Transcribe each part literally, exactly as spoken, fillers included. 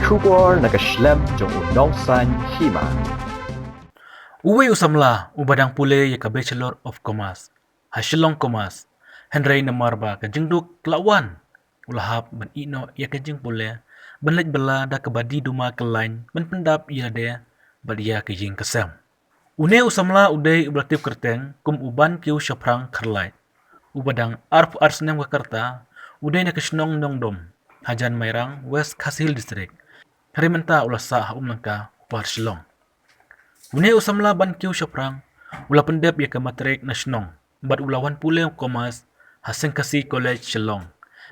Khubor na ka shlem jong u nongsan hima. Uwei u samla uba dang pule ïa ka Bachelor of Commerce ha Shillong Commerce, hynrei namar ba ka jingduk la wan, u la hap ban ïeh noh ïa ka jingpule, ban leit bylla da kaba die duma kyllain ban pyndap ïa lade bad ïa ka ïing ka sem. Une u samla u dei uba la tip kyrteng kum u Ban Kiew Shaphrang Kharlait, uba dang arphew ar snem ka rta, u dei na ka shnong Nongdom, hajan Mairang, West Khasi Hills District. Hynrei mynta u la sah ha Umlangka, u par Shillong. Une u samla Ban Kiew Shaphrang u la pyndep ïa ka matrik na shnong bad u la wan pule commerce ha Sengkhasi College Shillong.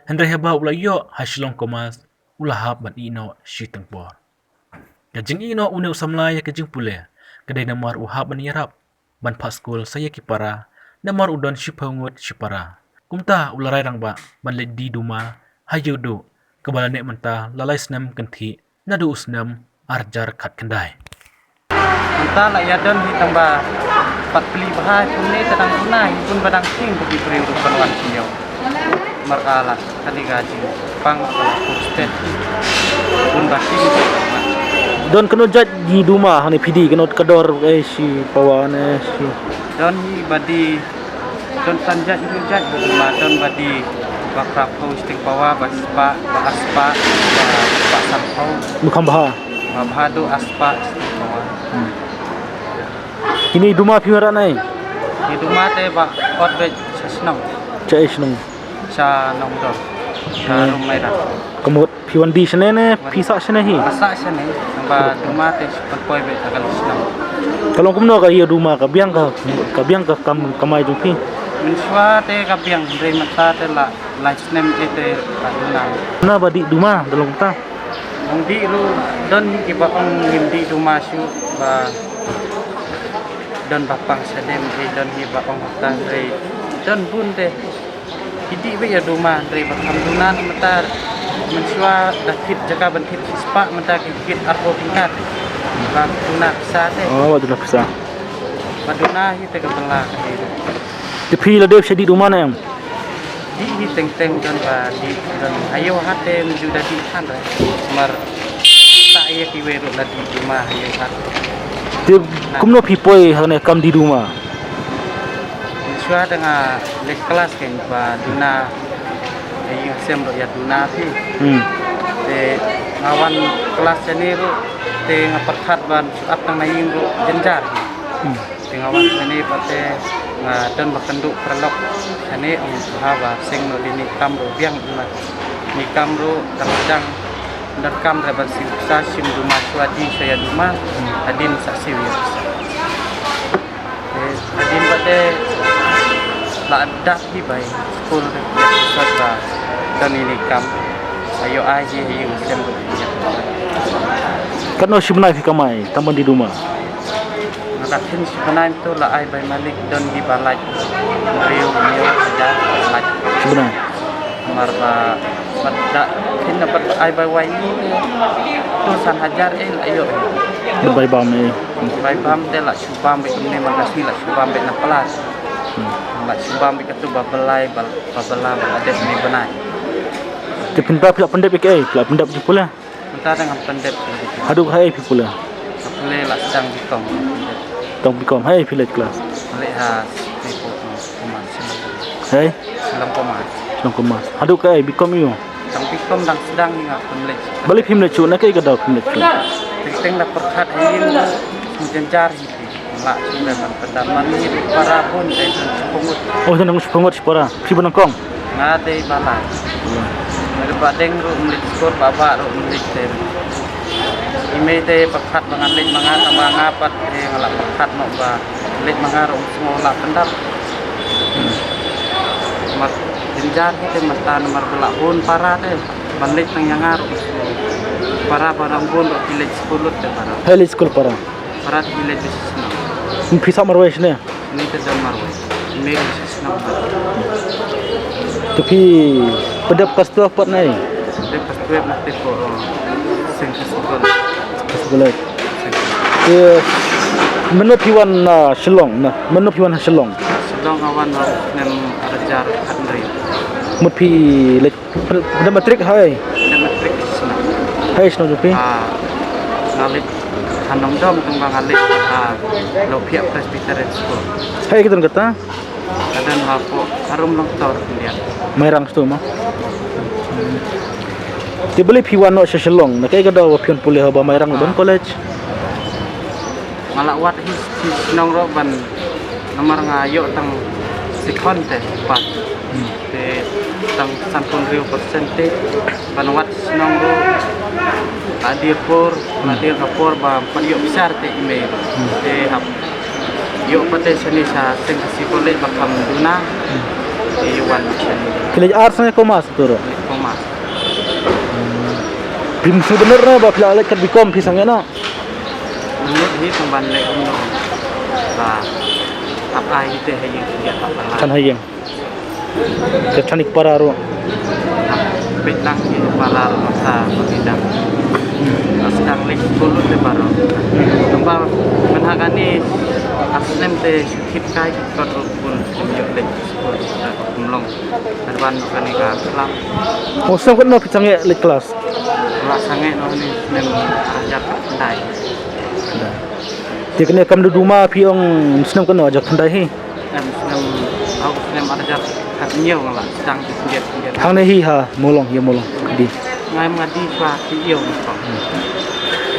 Hynrei haba u la ïoh ha Shillong Commerce, u la hap ban ïeh noh shiteng por. Ka jingïeh noh une u samla ïa ka jingpule ka dei namar u hap ban ïarap ban phah skul sa ïa ki para, namar u don shiphew ngut shipara. Kumta u la rai rangbah ban leit die duma ha Ïewduh, kaba la neh mynta la lai snem kynthih, naduh u snem ar hajar khatkhyndai. Mynta la ïa don hi tang ba pat plie bha, kumne te dang duna hi, bun ba dang tieng ba ki briew ruh ban wan sniew. Markala kane ka jingpang ka la kur stet. Bun ba tieng. Don kano jait die duma hangne phi die, kano ka dor, eh, shi pawa ne shi? Don hi ba die, don san jait, hynriew jait ba die duma, don ba die ba phra phew shiteng pawa, ba spah, ba ar spah, ba, ba san phew. Ba kham bha. Ba bha duh ar spah shiteng pawa. Hmm. Kine duma phi wanrah nai? Kine duma te ba ot beit sha shnong. Sha ei shnong? Sha Nongdom. Sha Hmm. Rum Mairang. Ka mut phi wan die shane ne phi sah shane hi? Ba sah shane, ba duma te shu pynpoi beit ha ka shnong. Ka long kumno ka ïa duma, ka biang ka, ka biang ka kam kamai jong phi? Mynshuwa te ka biang, hynrei mynta te la lai snem eh te la duna. Na ba die duma da long kumta? Ong die ruh don hi kiba ong ngim die duma shuh, ba don ba pang shadem, eh, don hi ba ong ta, hynrei don bun te. Ki die beit ïa duma, hynrei ba kham duna na mynta. Mynshuwa da kit jaka ban kit shispah, mynta ki kit arphew tyngka. Ba duna pisa te. Oh, ba duna pisa. Ba duna hi te ka bylla ka dei. Te phi la dep sha die duma ne em? Die hi teng teng, don ba die, don ayo ha te mynju da die than re. Mar ta ïa kiwei ruh la die duma ayo ha. Te kumno phi poi hangne kam die duma? Shuwa da nga leit klas kein ba duna, ïa ïing sem ruh ïa duna phi. Hmm. Te nga wan klas shane ruh, te nga pyrkhat ban shu ap tang na ïing ruh jynjar. Hmm. Te nga wan shane pat te nga don ba kynduh paralok shane, ong ha ba seng noh dei ne kam ruh biang, ma ne kam ruh dang dang don kam re ban siew pisa, shim duma shuwa die sha ïa duma. Hmm. Hadien sa siew ïa pisa. Te hadien pat te la dap hi bai skul re, sot ba don ine i kam. Ayo ai hi hi sem. Katno shi bnai phi kamai tang ban die duma? Nga la phin shi bnai to la ai bai malik don hi ba lait. Riu riu da lait. Shi bnai. Mar ba, ba da phin na ba ai bai wai ni. To san hajar eh la ïoh. Bai bam eh. Bai bam te la shu bam beit kumne, ma ka sngi la shu bam beit na plas. Hmm. La shu bam beit katu ba bylla, ba, ba bylla ba la dep ne bnai. Te pynba phi la pyndep ïa kaei? Phi la pyndep jingpule? Mynta dang pyndep. Haduh kaei phi pule? Pule la sdang bikom. Dang bikom, haei phi leit klas? Pule ha Sri Pok Kumar. Hei? Shillong Commerce. Shillong Commerce. Haduh kaei, bikom ïa u? Tang bikom dang sdang, nga pynleit. Balei phim leit shuh, na kaei ka daw phim leit shuh? Teng teng la pyrkhat ha ïing, shu jynjar hi phi. Lah shu leit ban pyndap, man ngi ruh para bun, dei don shiphew ngut. Oh, don shiphew ngut shi para. Phi ba nyngkong? Nga dei ba lai. Nga dei ba deng ruh ym leit skul, ba ba ruh ym leit te. I mei te pyrkhat ba ngan leit ma nga, tang ba nga pat te nga la pyrkhat noh ba leit ma nga ruh ym sngew lah pyndap. Mar jynjar hi te mynta namar ba la bun para te. Ban leit tang ïa nga ruh ym sngew. Para ba dang bun ruh ki leit skul lut te para. Hei leit skul para. Para te ki leit bisi snem. Phi sah marwei shane? Ni te don marwei. Ni bisi snem para. Te phi pdep klas twelve pat ne? Pdep klas twelve na te ko, uh, Seng Festival. Festival. Te mynno phi wan na Shillong na? Mynno phi wan ha Shillong? Shillong nga wan ha u snem ar hajar khathynriew. Mut phi leit pdep matrik haei? Pdep matrik snem. Hai shnong jong phi? Ah, nga leit ha Nongdom tang ba nga leit ha Lawphiah Presbyterian School. Hai ki don kata? Ka don hapoh harum Longtor India. Mairang stu ma. Te balei phi wan noh sha Shillong? Na kaei ka daw ba phi wan pule haba Mairang don college? Nga la wad hi shnong ruh ban namar nga ïoh tang second te pass. Te tang sanphew hynriew percent te ban wad shnong ruh la dei por la dei ka por ba pat ïoh bishar te i mei ruh. Te hap ïoh pat te shane sha Seng Khasi College ba kham duna. Te ïoh wan shane. College Arts ne Commerce tu ruh? Commerce. Phi sngewbha ne ba phi la leit kat bikom phi sangeh noh? Mynta hi tang ban leh kumno ba ap ai te ha ïing khyndiat ap ala. Kan ha ïing. Te thanik para ruh. Bit lang ki para ruh sa bidang. As dang leh kulut te para. Tang ba mynha kane as nem te khit kai ki kot ruh bun kum ïoh leh skul ta kumlong. Ban ban kane ka klas. Oh, snem katno phi sangeh leit klas? Nga sangeh noh ne snem arhajar khyndai. Te kane kam da duma phi ong snem katno, arhajar khyndai hi? Em snem, au snem arhajar khathynñiew nga la sdang ki khyndiat khyndiat. Hangne hi ha Mawlong, ïa Mawlong. Di. Nga em nga die shuwa Khlieh Ïew.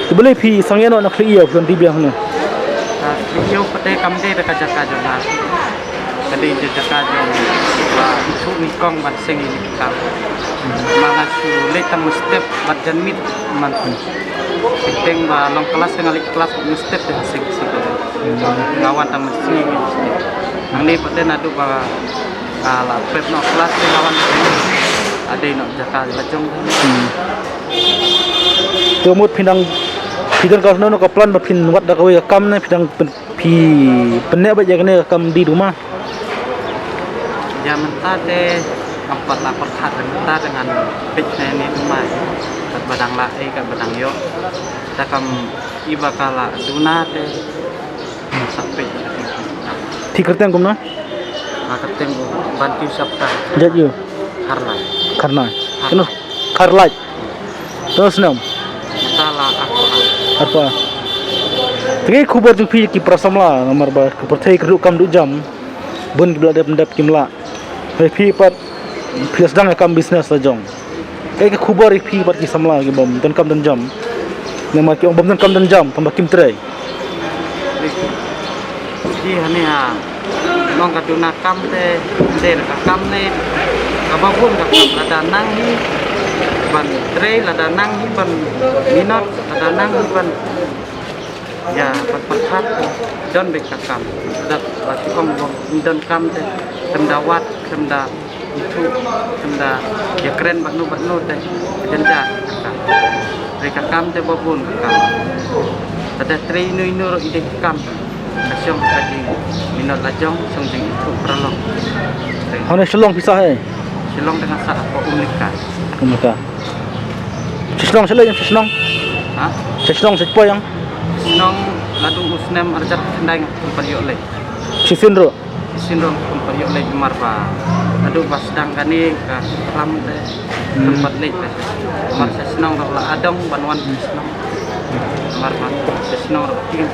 Te balei phi sangeh noh na Khlieh Ïew phi wan die biang hangne? Ah, Khlieh Ïew pat te kam dei da ka jaka jong nga. Ka dei jaka jong ba ithuh nyngkong ban seng ïa kine ki kam. Ma nga shu leit tang mynstep bad janmiet man pun. Teng ba long klas te nga leit klas mynstep te ha Seng Khasi College. Nga wan tang mynsngi ïa ki mynstep. Nangne pat te naduh ba nga la prep noh klas te nga wan te. Ka dei noh jaka la jong. Te mut phi dang phi don ka, no, no, ka plan ba phin wad da kawei ka kam ne phi dang pyn- Phi pynneh beit ïa kane ka kam die duma? Ïa mynta te ngam pat la pyrkhat, mynta te ngan peit ne ne duma. Katba dang lah ei katba dang ïoh. Te kam i ba ka la duna te sa peit. Phi kyrteng kumno? Nga kyrteng Ban Kyiu Sapta. Jait ïu? Kharlai. Kharnai. Kano? Kharlai. Kano snem? Mynta la arphew ar. Arphew ar. Te kaei ka khubor jong phi ki para samla namar ba ka pyrthei ka duh kam duh jam. Bun kiba la dep dep kim lah. Hei phi pat phi la sdang ïa kam business la jong. Kaei ka khubor ïa phi pat ki samla ki bym don kam don jam. Namar ki ong bym don kam don jam tang ba kim trei. Ki hangne ha. Nong ka duna kam te, te ka kam ne, kaba bun ka kam, lada nang hi ban trei, lada nang hi ban minot, lada nang hi ban, ïa, ban pyrkhat, don beit ka kam. Lada ba ki ong bym don kam te, khlem da wad, khlem da ithuh, khlem da ïakren bad no bad no te, ka jynjar ka kam. Trei ka kam te ba bun ka kam. Lada trei ino ino ruh i dei ka kam. Ka shong ka jingminot la jong, shong jingithuh paralok. Hangne Shillong phi sah hei? Shillong te nga sah hapoh Umlika. Umlika. Sha shnong sha lei, sha shnong? Ha? Sha shnong sha poi ïang? Shnong naduh u snem arhajar khyndai nga kum pat ïoh lei. Shisien ruh? Shisien ruh kum pat ïoh lei namar ba naduh ba sdang kane ka ram te kum pat lei te. Namar sha shnong ruh la adong ban wan sha shnong. Namar ba sha shnong ruh king.